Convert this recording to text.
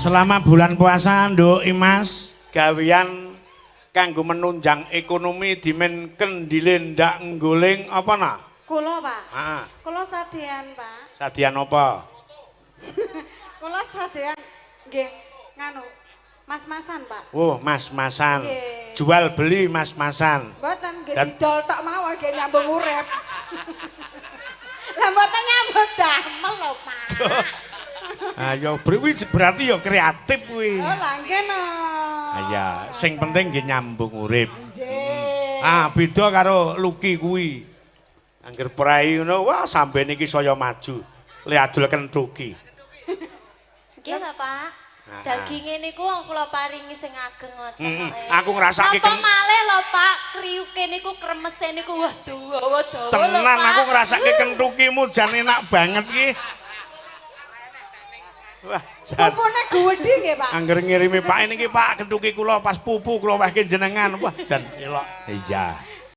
Selama bulan puasa, Nduk Imas, gawean kanggo menunjang ekonomi dimen kendile ndak nggoling apa nak? Kula, Pak. Ah, Kula sadean, Pak. Sadean apa? Kula sadean nggih nganu mas-masan, Pak. Oh, mas-masan. Nggih. Jual beli mas-masan. Mboten nggih Dan- didol tok mawon nggih nyambung urip. Lah mboten nyambut damel lho, Pak. Ayo, kuwi berarti ya kreatif kuwi. Oh, lah nggih no. Iya, sing penting nggih nyambung urip. Nggih. Ah, beda karo Luki kuwi. Angger prei ngono, wah sambene iki saya maju. Le adol kentuki. Nggih ta, Pak? Ah. Daginge niku wong kula paringi sing ageng ngoten kok. Aku ngrasake Napa malih lho, Pak, kriuke niku kremese niku wah dawa dawa lho, Tenan Pak. aku ngrasake kentukimu jan enak banget ki. Wah, jan Pupune guwedhi nggih, Pak. Angger ngirimi, "Pak, niki Pak kentuki kula pas pupu kula wehke jenengan." Wah, jan elok. Iya.